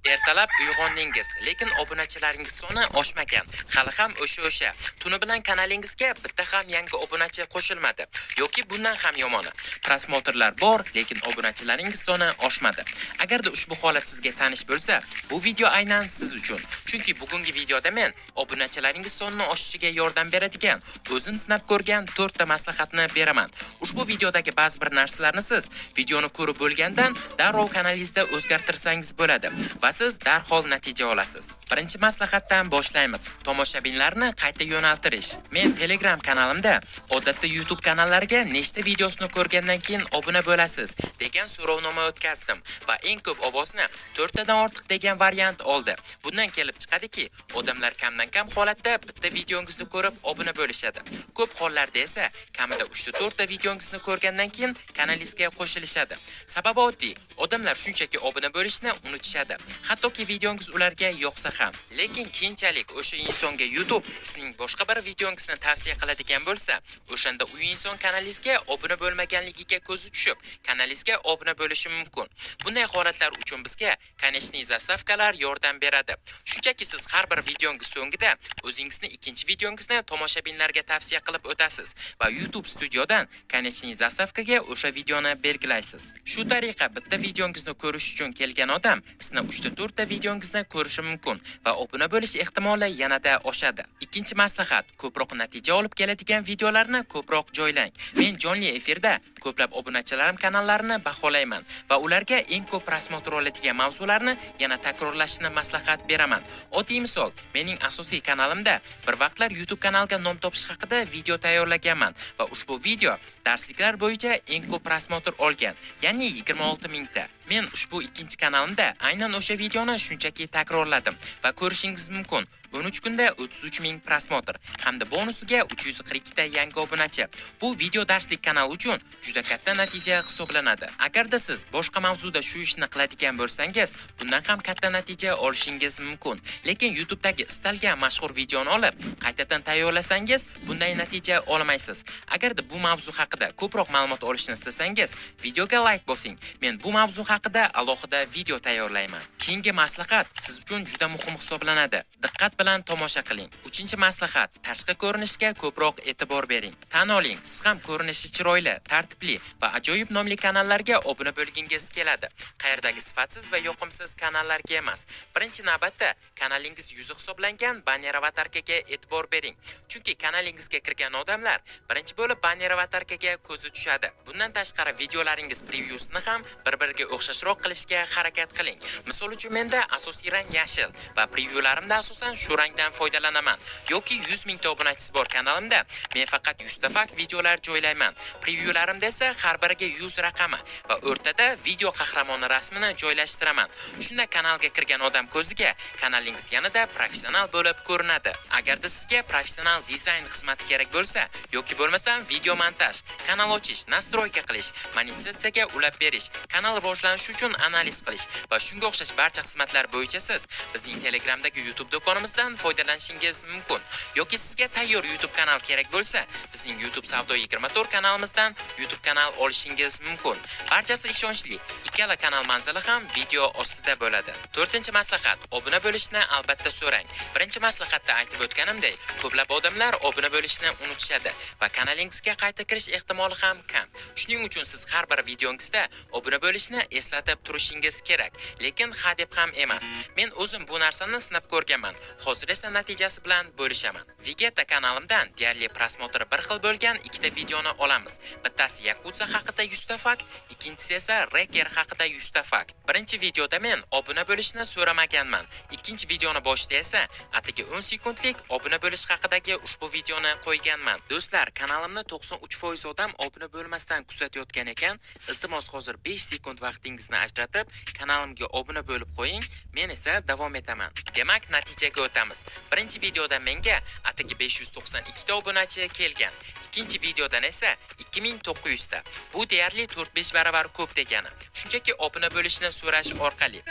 Ertalab uyg'ondingiz, lekin obunachilaringiz soni oshmagan. Hali ham o'sha-o'sha. Tuni bilan kanalingizga bitta ham yangi obunachi qo'shilmadi. Yoki bundan ham yomoni, просмотр lar bor, lekin obunachilaringiz soni oshmadi. Agarda ushbu holat sizga tanish bo'lsa, bu video aynan siz uchun. Chunki bugungi videoda men obunachilaringiz sonini oshishiga yordam beradigan, o'zim sinab ko'rgan 4 ta maslahatni beraman. Ushbu videodagi ba'zi bir narsalarni siz videoni ko'rib bo'lgandan darrov kanalingizda o'zgartirsangiz bo'ladi va siz darhol natija olasiz. Birinchi maslahatdan boshlaymiz. Tomoshabinlarni qayta yo'naltirish. Men Telegram kanalimda odatda YouTube kanallariga nechta videosini ko'rgandan keyin obuna bo'lasiz degan so'rovnoma o'tkazdim va eng ko'p ovozni to'rttadan ortiq degan variant oldi. Bundan kelib chiqadiki, odamlar kamdan kam holatda bitta videongizni ko'rib obuna bo'lishadi. Ko'p hollarda esa kamida 3 ta 4 ta videongizni ko'rgandan keyin kanalingizga qo'shilishadi. Sababi oddiy. Odamlar shunchaki obuna bo'lishni unutishadi, hattoki videongiz ularga yoqsa ham. Lekin keyinchalik o'sha insonga YouTube sizning boshqa bir videongizni tavsiya qiladigan bo'lsa, o'shanda u inson kanalingizga obuna bo'lmaganligiga ko'zi tushib, kanalingizga obuna bo'lishi mumkin. Bunday holatlar uchun bizga конечный заставка lar yordam beradi. Shunchaki siz har bir videongiz so'ngida o'zingizni ikkinchi videongizni tomoshabinlarga tavsiya qilib o'tasiz va YouTube Studiodan конечный заставка ga o'sha videoni belgilaysiz. Shu tariqa bitta videongizni ko'rish uchun kelgan odam sizni 3 ta 4 ta videongizni ko'rishi mumkin va obuna bo'lish ehtimoli yanada oshadi. Ikkinchi maslahat: ko'proq natija olib keladigan videolarni ko'proq joylang. Men jonli efirda ko'plab obunachilarim kanallarini baholayman va ularga eng ko'p просмотр oladigan mavzularni yana takrorlashni maslahat beraman. Oddiy misol, mening asosiy kanalimda bir vaqtlar YouTube kanalga nom topish haqida video tayyorlaganman va ushbu video darsliklar bo'yicha eng ko'p просмотр olgan, ya'ni 26 mingta. Men ushbu ikkinchi kanalimda aynan o'sha videoni shunchaki takrorladim va ko'rishingiz mumkin, 13 kunda 33 ming просмотр hamda bonusiga 342 ta yangi obunachi. Bu video darslik kanal uchun juda katta natija hisoblanadi. Agarda siz boshqa mavzuda shu ishni qiladigan bo'lsangiz, bundan ham katta natija olishingiz mumkin. Lekin YouTube'dagi istalgan mashhur videoni olib, qaytadan tayyorlasangiz, bunday natija olmaysiz. Agarda bu mavzu haqida ko'proq ma'lumot olishni istasangiz, videoga like bosing. Men bu mavzu haqida alohida video tayyorlayman. Keyingi maslahat siz uchun juda muhim hisoblanadi. Diqqat bilan tomosha qiling. Uchinchi maslahat: tashqi ko'rinishga ko'proq e'tibor bering. Tan oling, siz ham ko'rinishi chiroyli, tartibli va ajoyib nomli kanallarga obuna bo'lgingiz keladi. Qayerdagi sifatsiz va yoqimsiz kanallarga emas. Birinchi navbatda kanalingiz yuzi hisoblangan banner avatarkaga e'tibor bering. Chunki kanalingizga kirgan odamlar birinchi bo'lib banner avatarkaga ko'zi tushadi. Bundan tashqari, videolaringiz prevyusini ham bir-biriga o'xshashroq qilishga harakat qiling. Misol uchun, menda asosiy rang yashil va prevyularimda asosan shu rangdan foydalanaman. Yoki 100 mingta obunachisi bor kanalimda men faqat 100 ta fakt videolar joylayman. Prevyularimda esa har biriga 100 raqami va o'rtada video qahramoni rasmini joylashtiraman. Shunda kanalga kirgan odam ko'ziga kanalingiz yanada professional bo'lib ko'rinadi. Agarda sizga professional dizayn xizmati kerak bo'lsa yoki bo'lmasam video montaj, kanal ochish, настройка qilish, monetizatsiyaga ulab berish, kanal rivojlanishi uchun analiz qilish va shunga o'xshash barcha xizmatlar bo'yicha siz bizning Telegramdagi YouTube do'konimizdan foydalanishingiz mumkin. Yoki sizga tayyor YouTube kanal kerak bo'lsa, bizning YouTube Savdo 24 kanalimizdan YouTube kanal olishingiz mumkin. Barchasi ishonchli. Ikkala kanal manzili ham video ostida bo'ladi. To'rtinchi maslahat: obuna bo'lishni albatta so'rang. Birinchi maslahatda aytib o'tganimdek, ko'plab odamlar obuna bo'lishni unutishadi va kanalingizga qayta kirish ehtimoli ham kam. Shuning uchun siz har bir videongizda obuna bo'lishni eslatib turishingiz kerak. Lekin hadeb ham emas. Men o'zim bu narsani sinab ko'rganman. Hozir esa natijasi bilan bo'lishaman. Vegeta kanalimdan deyarli просмотр bir xil bo'lgan ikkita videoni olamiz. Bittasi Yakutsa haqida 100 ta fakt, ikkinchisi esa Reker haqida 100 ta fakt. Birinchi videoda men obuna bo'lishni so'ramaganman. Ikkinchi videoni boshida esa atigi 10 sekundlik obuna bo'lish haqidagi ushbu videoni qo'yganman. Do'stlar, kanalimni 93% odam obuna bo'lmasdan kuzatayotgan ekan. Iltimos, hozir 5 sekund vaqtingizni ajratib, kanalimga obuna bo'lib qo'ying. Men esa davom etaman. Demak, natijaga o'tamiz. Birinchi videoda menga atigi 592 ta obunachi kelgan. Ikkinchi videodan esa 2900 ta. Bu deyarli 4-5 barobar ko'p degani. Shunchaki obuna bo'lishni so'rash orqali.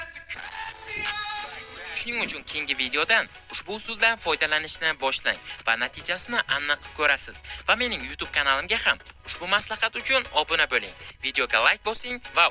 Shuning uchun keyingi videodan ushbu usuldan foydalanishni boshlang va natijasini aniq ko'rasiz. Va mening YouTube kanalimga ham ushbu maslahat uchun obuna bo'ling. Videoga like bosing va